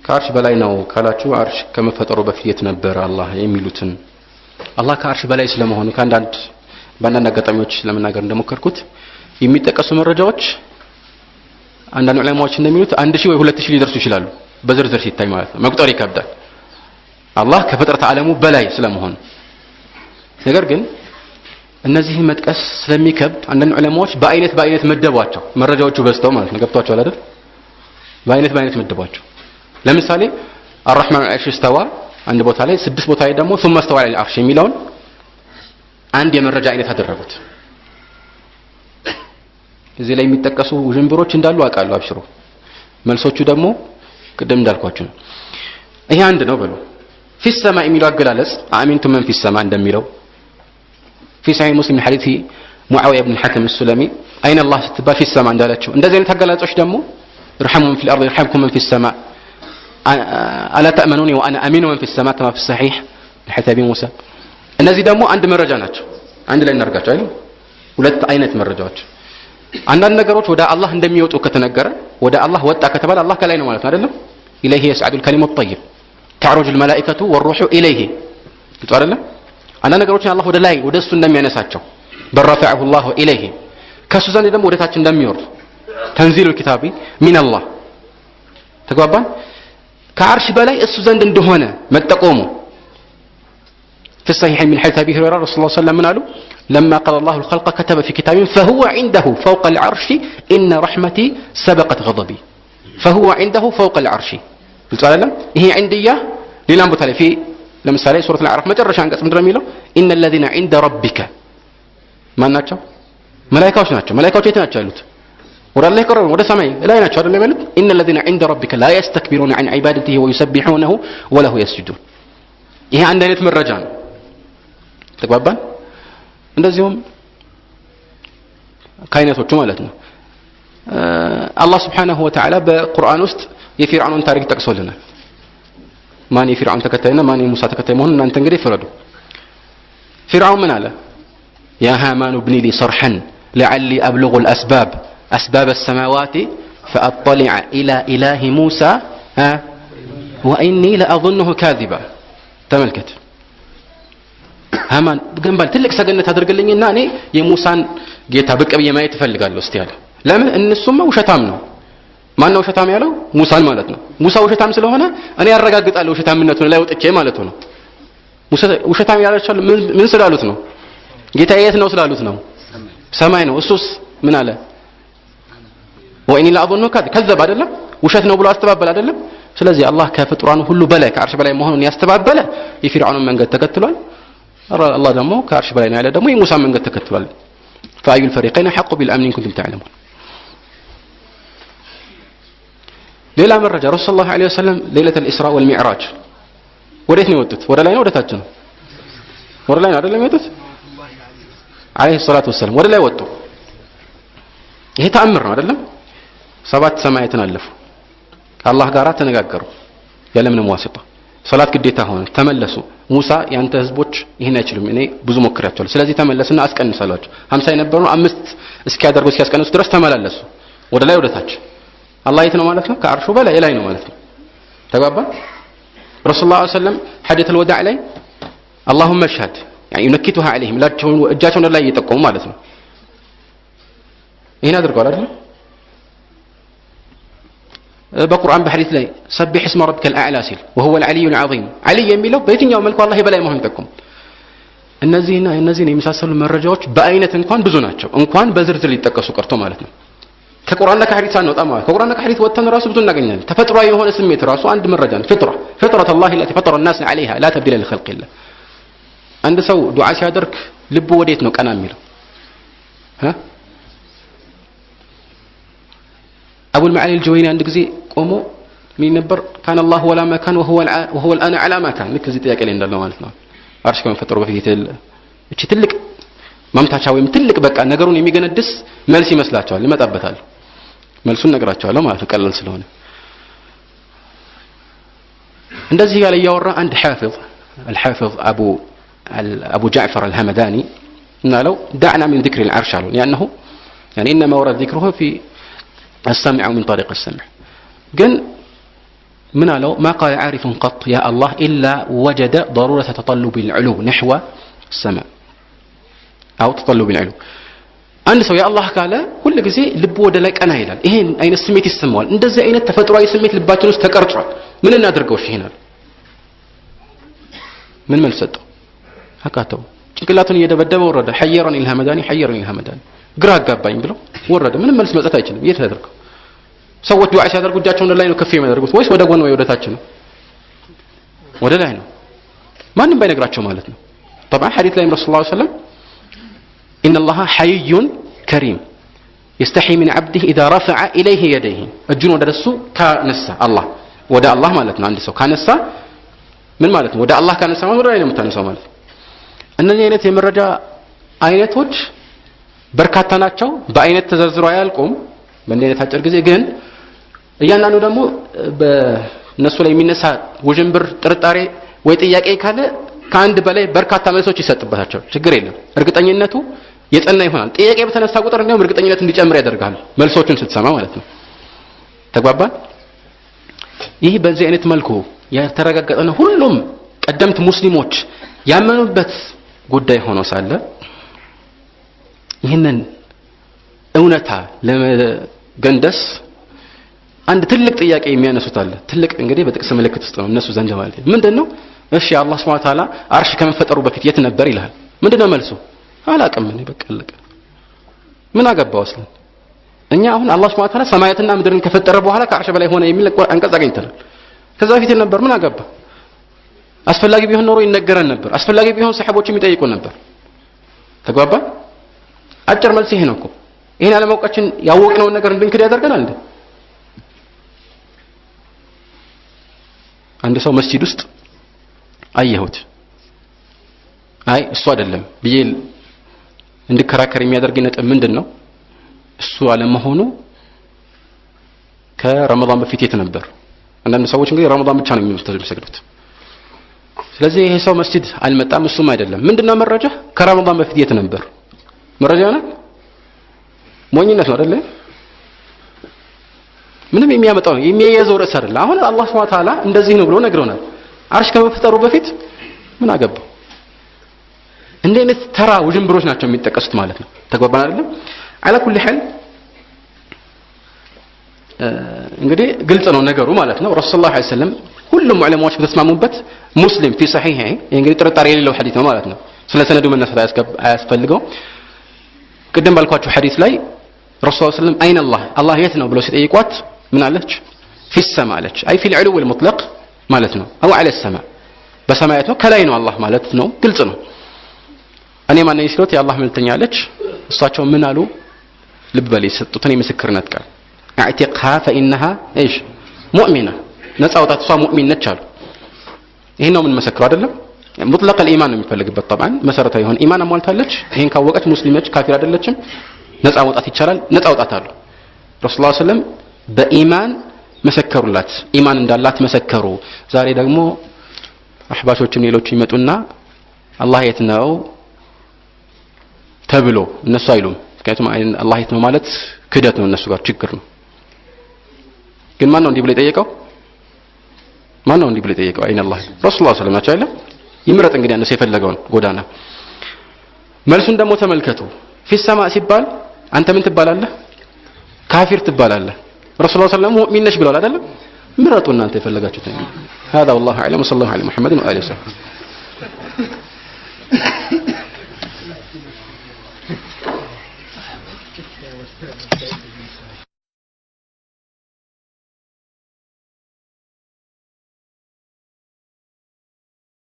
ከአርሽ በላይ ነው ካላችሁ አርሽ ከመፈጠሩ በፊት የት ነበር አላህ የሚሉትን አላህ ከአርሽ በላይ ስለመሆኑ ከአንዳንድ በአንዳንድ አጋጣሚዎች ለመናገር እንደሞከርኩት የሚጠቀሱ መረጃዎች አንዳንድ ዑለማዎች እንደሚሉት 1000 ወይ 2000 ሊደርሱ ይችላሉ። በዝርዝር ሲታይ ማለት ነው። መቁጠር ይከብዳል። አላህ ከፍጥረት ዓለሙ በላይ ስለመሆኑ። ነገር ግን እነዚህን መጥቀስ ስለሚከብድ አንዳንድ ዑለማዎች በአይነት በአይነት መደቧቸው። መረጃዎቹ በዝተው ማለት ነው። ገብቷቸዋል አይደል? በአይነት በአይነት መደቧቸው። ለምሳሌ الرحمن على العرش استوى አንድ ቦታ ላይ፣ 6 ቦታ ላይ ደግሞ ثم استوى على العرش የሚለውን አንድ የመረጃ አይነት አደረጉት። እዚህ ላይ የሚጠቀሱ ውዥንብሮች እንዳሉ አውቃለሁ፣ አብሽሩ። መልሶቹ ደግሞ ቅድም እንዳልኳችሁ ነው። ይሄ አንድ ነው በሉ። في السماء የሚለው አገላለጽ أأمنتم من في السماء እንደሚለው في صحيح مسلم من حديث معاوية بن الحكم السلمي أين الله ስትባል في السماء እንዳለችው እንደዚህ አይነት አገላለጾች ደግሞ ارحموا من في الأرض يرحمكم من في السماء ألا تأمنوني وأنا أمين من في السماء كما في الصحيح من حديث أبي موسى። እነዚህ ደግሞ አንድ መረጃ ናቸው። አንድ ላይ እናርጋቸው አይደል? ሁለት አይነት መረጃዎች። አንዳንድ ነገሮች ወደ አላህ እንደሚወጡ ከተነገረ ወደ አላህ ወጣ ከተባለ አላህ ከላይ ነው ማለት ነው አይደለም? إليه يصعد الكلم الطيب تعرج الملائكة والروح إليه ግልጽ አይደለም? አንዳንድ ነገሮችን አላህ ወደ ላይ ወደ እሱ እንደሚያነሳቸው بل رفعه الله إليه ከሱ ዘንድ ደግሞ ወደ ታች እንደሚወርድ تنزيل الكتاب من الله ተግባባን? ከአርሽ በላይ እሱ ዘንድ እንደሆነ መጠቆሙ في الصحيح من حديث أبي هريرة رسول الله صلى الله عليه وسلم قالوا لما قضى الله الخلق كتب في كتاب فهو عنده فوق العرش إن رحمتي سبقت غضبي فهو عنده فوق العرش قلت على لم هي عندي للام بتالي في لما سالي سورة الأعراف ما ترش عن قسم درميلو إن الذين عند ربك ما ناتشو ملائكة وش ناتشو ملائكة وش ناتشو قالوا ولا الله يقرب ولا سمعي لا يناتشو هذا اللي يقولون إن الذين عند ربك لا يستكبرون عن عبادته ويسبحونه وله يسجدون ይሄ አንድ አይነት መረጃ ነው። ተግባባን? እንደዚሁም ከአይነቶቹ ማለት ነው። አላህ Subhanahu Wa Ta'ala በቁርአን ውስጥ የፊርዓውን ታሪክ ጠቅሶልናል። ማን የፊርዓውን ተከታይና ማን የሙሳ ተከታይ መሆኑን እናንተ እንግዲህ ፍረዱ። ፊርዓውን ምን አለ? ያ ሃማን ابن لي صرحا لعلي أبلغ الأسباب أسباب السماوات فأطلع إلى إله موسى وإني لأظنه كاذبا። ተመልከት ሃማን ገንባል ትልቅ ሰገነት አድርግልኝና እኔ የሙሳን ጌታ ብቅ ብዬ ማየት እፈልጋለሁ እስቲ አለ። ለምን? እነሱማ ውሸታም ነው። ማን ነው ውሸታም ያለው? ሙሳን ማለት ነው። ሙሳ ውሸታም ስለሆነ እኔ ያረጋግጣለሁ ውሸታምነቱን ላይ ወጥቼ ማለት ነው። ሙሳ ውሸታም ያላቸው ምን ስላሉት ነው? ጌታ የት ነው ስላሉት ነው። ሰማይ ነው። እሱስ ምን አለ? ወኢኒ ለአظنه ከዘብ አይደለም? ውሸት ነው ብሎ አስተባበለ አይደለም? ስለዚህ አላህ ከፍጥሯን ሁሉ በላይ ከአርሽ በላይ መሆኑን ያስተባበለ የፊርዓውን መንገድ ተከትሏል። አላህ ደግሞ ከአርሽ በላይ ነው ያለ ደግሞ የሙሳን መንገድ ተከትሏል። فأي الفريقين أحق بالأمن إن كنتم تعلمون። ሌላ መረጃ ረሱል ሰለላሁ ዐለይሂ ወሰለም ሌለተል ኢስራ ወልሚዕራጅ ወዴት ነው የወጡት? ወደ ላይ ነው ወደ ታች ነው? ወደ ላይ ነው አይደለም የወጡት? ዐለይሂ ሰላቱ ወሰለም ወደ ላይ ወጡ። ይሄ ተአምር ነው አይደለም? 7 ሰማያትን አለፉ። ከአላህ ጋር ተነጋገሩ ያለምንም ዋሲጣ። ሶላት ግዴታ ሆነ። ተመለሱ። ሙሳ ያንተ ህዝቦች ይሄን አይችሉም፣ እኔ ብዙ ሞክሬያቸዋለሁ፣ ስለዚህ ተመለስና አስቀንስ አሏቸው። 50 የነበሩ 5 እስኪያደርጉ እስኪያስቀንሱ ድረስ ተመላለሱ ወደ ላይ ወደ ታች። አላህ የት ነው ማለት ነው? ከአርሹ በላይ ላይ ነው ማለት ነው። ተግባባ? ረሱል ሰለላሁ ዐለይሂ ወሰለም ሐጀተል ወዳዕ ላይ اللهم اشهد يعني ينكتها عليهم እጃቸውን ወደ ላይ እየጠቆሙ ማለት ነው። ይሄን አድርገዋል አይደል? በቁርአን በሐዲስ ላይ ሰቢሕ እስመ ረቢከ አልአዕላ ሲል ወሁወ አልዓሊዩ አልዓዚም ዓሊ የሚለው በየትኛው መልኩ አላህ የበላይ መሆኑን ይጠቁም። እነዚህና እነዚህን የመሳሰሉ መረጃዎች በአይነት እንኳን ብዙ ናቸው፣ እንኳን በዝርዝር ሊጠቀሱ ቀርቶ ማለት ነው። ከቁርአንና ከሐዲስ አንወጣም ማለት ከቁርአንና ከሐዲስ ወጥተን ራሱ ብዙ እናገኛለን። ተፈጥሯዊ የሆነ ስሜት ራሱ አንድ መረጃ ነው። ፍጥራ ፍጥረት አላህ التي فطر الناس عليها لا تبديل لخلق الله። አንድ ሰው ዱዓ ሲያደርግ ልቡ ወዴት ነው ቀና የሚለው? አቡል መዓሊ አልጁወይኒ አንድ ጊዜ ቆሞ ምን ነበር? ካን አላህ ወላ መካን ወሁወ አልአን ዐላ ማ ካን። ልክ እዚህ ጥያቄ ላይ እንዳለው ማለት ነው። አርሽ ከመፈጠሩ በፊት እቺ ትልቅ ማምታቻ ወይም ትልቅ በቃ ነገሩን የሚገነድስ መልስ ይመስላቸዋል። ይመጣበታል። መልሱን እነግራቸዋለሁ ማለት ነው፣ ቀላል ስለሆነ። እንደዚህ ያለ እያወራ አንድ ሐፊዝ الحافظ أبو جعفر الهمداني قالوا دعنا من ذكر العرش قالوا لأنه إنما ورد ذكره في السمع أو من طريق السمع. ግን ምን አለው? ما قال عارف قط يا الله إلا وجد ضرورة تطلب العلو نحو السماء أو تطلب العلو። አንድ ሰው يا الله ካለ ሁል ጊዜ ልቡ ወደ ላይ ቀና ይላል። ይሄን አይነት ስሜት ይሰማዋል። እንደዚህ አይነት ተፈጥሯዊ ስሜት ልባችን ውስጥ ተቀርጿል። ምን እናድርገው? እሺ ይሄን አለ። ምን መልስ ሰጠው? አቃተው። ጭንቅላቱን እየደበደበ ወረደ። حيرني الهمداني حيرني الهمداني፣ ግራ አጋባኝ ብሎ ወረደ። ምንም መልስ መስጠት አይችልም። የት ያደርገው? ሰዎች ዱዓ ሲያደርጉ እጃቸውን ወደ ላይ ነው ከፍ የሚያደርጉት ወይስ ወደ ጎን ወይ ወደ ታች ነው? ወደ ላይ ነው። ማንም ባይነግራቸው ማለት ነው። طبعا ሐዲስ ላይም ረሱል ሰለላሁ ዐለይሂ ወሰለም إن الله حيي كريم يستحي من عبده إذا رفع إليه يديه፣ እጁን ወደ እሱ ካነሳ አላህ ወደ አላህ ማለት ነው። አንድ ሰው ካነሳ ምን ማለት ነው? ወደ አላህ ካነሳ ማለት ወደ ላይ ነው የምታነሳው ማለት ነው። እነዚህ አይነት የመረጃ አይነቶች በርካታ ናቸው። በአይነት ተዘርዝሮ አያልቁም በእንዲህ አይነት አጭር ጊዜ። ግን እያንዳንዱ ደግሞ በእነሱ ላይ የሚነሳ ውዥንብር፣ ጥርጣሬ ወይ ጥያቄ ካለ ከአንድ በላይ በርካታ መልሶች ይሰጥበታቸዋል። ችግር የለም። እርግጠኝነቱ የጸና ይሆናል። ጥያቄ በተነሳ ቁጥር እንዲያውም እርግጠኝነት እንዲጨምር ያደርጋል፣ መልሶቹን ስትሰማ ማለት ነው። ተግባባን? ይህ በዚህ አይነት መልኩ የተረጋገጠ ነው። ሁሉም ቀደምት ሙስሊሞች ያመኑበት ጉዳይ ሆኖ ሳለ ይህንን እውነታ ለመገንደስ አንድ ትልቅ ጥያቄ የሚያነሱት አለ። ትልቅ እንግዲህ በጥቅስ ምልክት ውስጥ ነው እነሱ ዘንድ ማለት ነው። ምንድነው? እሺ አላህ Subhanahu Wa Ta'ala አርሽ ከመፈጠሩ በፊት የት ነበር ይልሃል። ምንድነው መልሱ? አላቅም እኔ በቃ አለቀ። ምን አገባው አስለን? እኛ አሁን አላህ Subhanahu Wa Ta'ala ሰማያትና ምድርን ከፈጠረ በኋላ ከአርሽ በላይ ሆነ የሚል አንቀጽ አግኝተናል። ከዛ በፊት ነበር ምን አገባ? አስፈላጊ ቢሆን ኖሮ ይነገረን ነበር። አስፈላጊ ቢሆን ሰሐቦችም ይጠይቁ ነበር። ተግባባ? አጭር መልስ ይሄ ነው እኮ። ይሄን አለማወቃችን ያወቅነውን ነገር እንድንክድ ያደርገናል እንዴ? አንድ ሰው መስጂድ ውስጥ አየሁት፣ አይ እሱ አይደለም ብዬ እንድከራከር የሚያደርግ ነጥብ ምንድነው? እሱ አለመሆኑ ከረመዳን በፊት የት ነበር? አንዳንድ ሰዎች እንግዲህ ረመዳን ብቻ ነው የሚሰግዱት። ስለዚህ ይሄ ሰው መስጂድ አልመጣም እሱም አይደለም። ምንድነው መረጃ? ከረመዳን በፊት የት ነበር? መረጃ ነው? ሞኝነት ነው አይደለ? ምንም የሚያመጣው የሚያያዘው ርዕስ አይደለም። አሁን አላህ Subhanahu Wa Ta'ala እንደዚህ ነው ብሎ ነግሮናል። አርሽ ከመፈጠሩ በፊት ምን አገባው? እንዲህ አይነት ተራ ውዥንብሮች ናቸው የሚጠቀሱት ማለት ነው። ተግባባን አይደለም? على كل حال እንግዲህ ግልጽ ነው ነገሩ ማለት ነው። ረሱል ሰለላሁ ዐለይሂ ወሰለም ሁሉም ዑለማዎች በተስማሙበት ሙስሊም في صحيحه፣ እንግዲህ ጥርጣሬ የሌለው ሐዲስ ነው ማለት ነው። ስለ ሰነዱ መነሳት አያስፈልገው። ቅድም ባልኳችሁ ሐዲስ ላይ ረሱል ሰለላሁ ዐለይሂ ወሰለም አይነ አላህ አላህ የት ነው ብለው ሲጠይቋት ምን አለች? في السماء አለች። አይ في العلو المطلق ማለት ነው። አው على السماء በሰማያት ነው ከላይ ነው አላህ ማለት ነው። ግልጽ ነው። እኔ ማን ነኝ ሲሉት የአላህ መልእክተኛ አለች። እሳቸው ምን አሉ? ልብ በል የሰጡትን የምስክርነት ቃል اعتقها فإنها ايش مؤمنة ነፃ አውጣት እሷ ሙእሚን ነች አሉ። ይሄን ነው የምንመሰክረው አይደለም? ሙጥለቅ الإيمان ነው የሚፈልግበት طبعا መሰረታዊ የሆነ ኢማን አሟልታለች። ይሄን ካወቀች ሙስሊም ነች፣ ካፊር አይደለችም። ነፃ መውጣት ይቻላል። ነፃ አውጣት አሉ። ረሱል ሰለላሁ ዐለይሂ ወሰለም በኢማን መሰከሩላት፣ ኢማን እንዳላት መሰከሩ። ዛሬ ደግሞ አህባሾችም ሌሎች ይመጡና አላህ የት ነው ተብሎ እነሱ አይሉም። ምክንያቱም አላህ የት ነው ማለት ክህደት ነው፣ እነሱ ጋር ችግር ነው። ግን ማን ነው እንዲህ ብሎ የጠየቀው? ማን ነው እንዲህ ብሎ የጠየቀው? አይን አላህ ረሱል ሰለላሁ ዐለይሂ ወሰለም ናቸው አይደለም? ይምረጥ እንግዲህ እነሱ የፈለገውን ጎዳና። መልሱን ደግሞ ተመልከቱ። ፊ ሰማ ሲባል አንተ ምን ትባላለህ? ካፊር ትባላለህ። ረሱል ሰለላሁ ዐለይሂ ወሰለም ሙእሚን ነሽ ብለዋል አይደለም? ምረጡ እናንተ የፈለጋችሁትን። هذا والله أعلم وصلى الله على محمد وآله وصحبه.